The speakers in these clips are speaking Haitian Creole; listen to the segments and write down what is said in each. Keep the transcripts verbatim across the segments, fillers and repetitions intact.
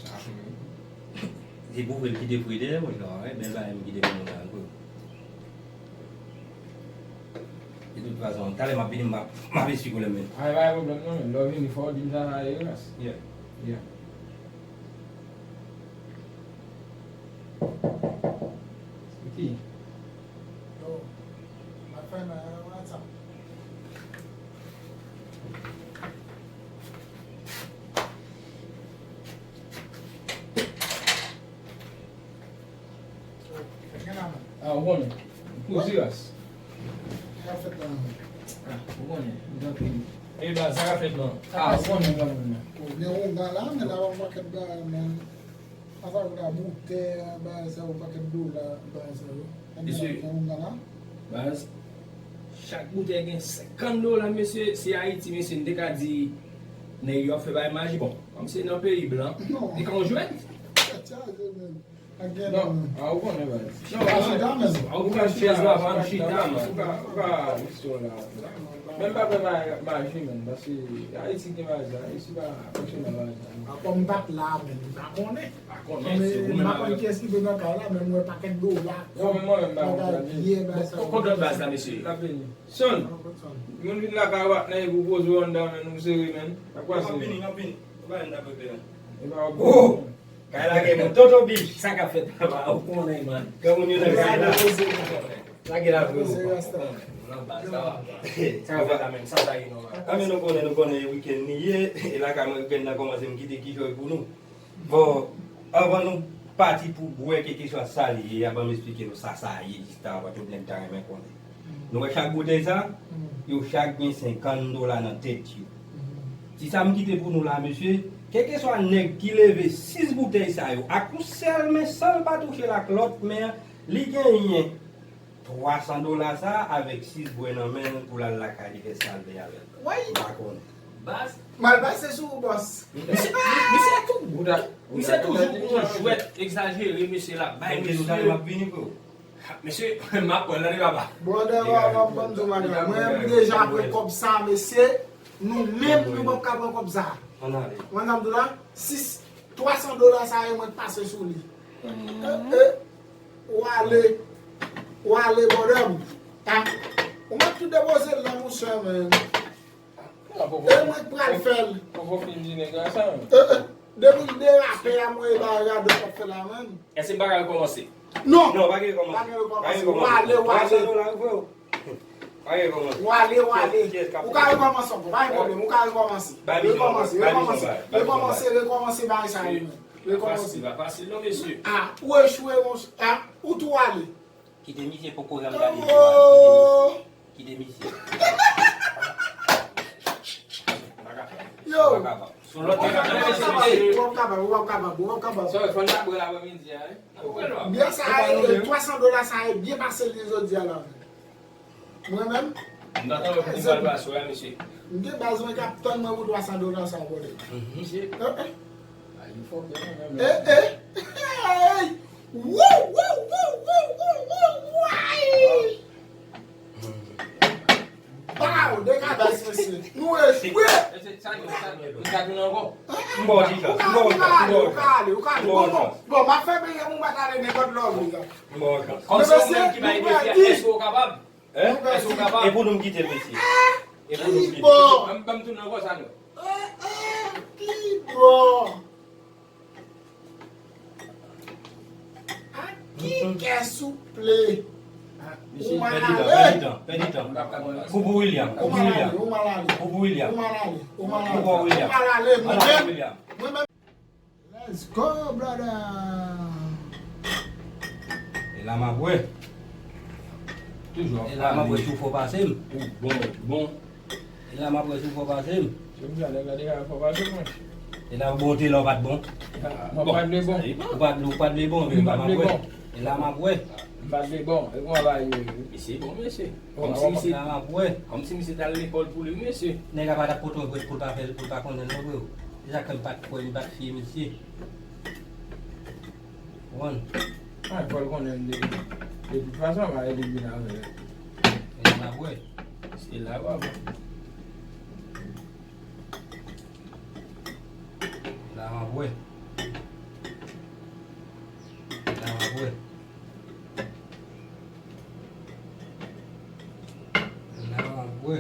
Sa fini. Se pou vre l kite fri dèyè, monchè, wi, bèl bagay m kite pou nou la, wi. De tout fason, talè m ap vini, m ap, m ap esplike w lè m vini. Ay, pa gen pwoblèm non, men lè w vini, fò w di m sa, sa e ras. Yeah. Yeah. Sweetie. Yo, m ap fè nan WhatsApp. Ah, ou konnen. Pou Ziras. Sa k ap fèt la, man? Ah, ou konnen. M tanpri. E baz, sa k ap fèt la? Ah, ou konnen kanmenm, man. Ou gen yon gala, men la, yon pakèt bagay, man. Sa sa yo la, boutèy, bagay sa yo, pakèt dola, bagay sa yo. Mesye, gen yon gala. Baz, chak boutèy gen senkant dola, mesye. Si Ayiti, mesye, m te ka di, nèg yo ap fè bagay maji. Bon, kòm se nan peyi blan, li ka yon jwèt. Tèt chaje, menm. Non, a ou konnen, baz. Non, pa chita, menm. A ou konnen chèz la, pa m chita, man. Ou ka, ou ka, istwa la. Men m pa kwè ma-, maji, menm, paske Ayiti gen maji la, isi pa fonksyonè maji la. A, kòm m pa t la, menm, m pa konnen. Pa konnen, se ou menm avèk. M pa konn kiyès ki te nan kay la, men m wè pakèt dola. Non, men mwen menm, m pa konn sa. Bagay, baz la, mesye. L ap vini. Son, moun vin lakay ou ak nèg ou poze w anndan, men nou sere, men. N ap pase. M ap vini, m ap vini. Ou pa vin nan pepe la. E pa w. Oh! Kay la gen moun. Tonton Bich, sa k ap fèt papa? Ou konnen, man. Kè moun yo nan kay la. Lage la pou nou. Nan baz, sa va. Sa k ap fèt la menm? Sa ta ye nòmal. A, men nou konnen, nou konnen wikenn li ye. E lakay mwen, wikenn nan kòmanse, m kite kichòy pou nou. Bon, anvan nou pati pou bwè, kèlkeswa sa li ye, a ban m esplike nou sa sa ye, jis ta, paske nèg ta renmen konnen. Nou wè chak boutèy sa, yo chak gen senkant dola nan tèt yo. Ti sa m kite pou nou la, mesye, kèlkeswa nèg ki leve sis boutèy sa yo, ak yon sèl men, san l pa touche l ak lòt men an, li genyen twa san dola sa avèk sis bwè nan men l pou l al lakay li fè sa l vle avè l. Woy! M pa konnen. Baz. Mal pase sou ou, bòs. Misye, misye tou. Misye toujou pou yon jwèt egzajere, mesye, l ap bay misye. M ap vini pou. Mesye, m ap pran nan li, papa. Brother, w ap ban m di w bagay. Mwen menm deja pran kòb sa, mesye. Nou menm, nou p ap ka pran kòb sa. Ann ale. Mwen, nan m di w la, sis, twa san dola sa yo, mwen pase sou li. E, e, w ale, w ale, brother m. A, ou mèt tou depoze l la, monchè, men. E mwen k pral fè l. Poko fin di nèg la sa, men. E, e, depi l derape a, mwen e ba radòt k ap fè la, men. Èske m pa ka rekòmanse? Non. Non, pa gen rekòmanse. Pa gen rekòmanse. W ale, w ale. Twa san dola, ou frè. Pa gen kòmanse. W ale, w ale. Ou ka rekòmanse ankò, pa gen pwoblèm, ou ka rekòmanse. Rekòmanse, rekòmanse, rekòmanse, rekòmanse bagay sa yo. Rekòmanse. Pa fasil, pa fasil non, mesye. A, ou echwe, monchè. A, ou tou ale. Kite misye poko janm gade vwa, kite misye. Kite misye. Yo. Ou p ap kapab, ou p ap kapab, ou p ap kapab. Sa fò n ta bwè l aprèmidi a, wi. Byen sa ye, twa san dola sa ye byen pase li jodi a la. Mwen menm, m te baz mwen k ap tann mwen pou twa san dola sa, brother. Misye. Eh, eh. Eh, eh. Hey! Wou, wou, wou, wou, wou, wou, wou, ay! Pow! Dekadans, mesye. Nou echwe! Mesye, sa nou, sa nou, nou ka tounen ankò? M ba w ti chans, m ba w chans, m ba w chans. Ou ka ale, ou ka ale, ou ka ale. Bon, bon, bon, m ap fè peye pou m pa t ale nenpòt lè w vle. M ba w chans. Kòm se ou menm ki bay defi a, èske w kapab? Èske w kapab? E pou nou m kite l, mesye. E pou nou m kite l. Ban m, ban m tounen ankò, sa nou. Ki bò? Ak ki kè souple? Ou mal ale. Pèdi tan, pèdi tan, pèdi tan. Pou, pou William, pou William. Ou mal ale, ou mal ale. Pou, pou William. Ou mal ale, ou mal ale. Pou William. Ou mal ale, mwen menm. Mwen menm. Let's go, brother. E la m ap wè. Toujou ap pale. E la m ap wè si w fò pase m. Ou bon, ou bon. E la m ap wè si w fò pase m. Se m gade, gade a fò pase mwen. E la w bon te la w pa t bon. Mwen pa t vle bon. Ou pa t, ou pa t vle bon, men m ap wè. E la m ap wè. M pa t vle bon. E kòman bagay yo ye? Mesye bon, mesye. Kòmsi misye, kòmsi misye t al lekòl pou li, mesye. Nèg la pa t ap pote yon jwèt pou l pa fè, pou l pa konnen non, freo. Se sa k fè m pa t kwè, m pa t fye misye. Konprann? A, fò l konnen m de, de tout fason, m a rele vin avè l. E la m ap wè. Se la, papa. Bwè. La m ap bwè. La m ap bwè.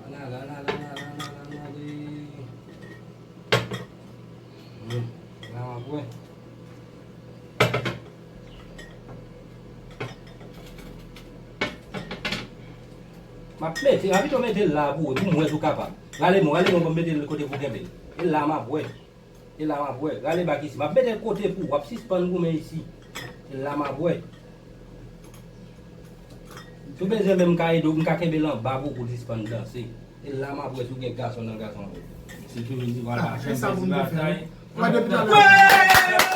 Ala, ala, ala, ala, ala, ala, ala. Hmm. La m ap bwè. M ap mete, m ap pito mete l la pou ou, pou m wè si w kapab. Rale men w, rale men w, ban m mete l kote pou w kenbe l. E la m ap bwè. E la m ap bwè. Rale bak isi. M ap mete l kote pou w, w ap sispann goumen isi. E la m ap bwè. Si w bezwen menm m ka ede w, m ka kenbe l anba pou w, pou w sispann danse. E la m ap bwè si w gen gason nan gason an. Se toujou di vwala. Ah, men sa pou m te fè, wi. Mwen depi talè.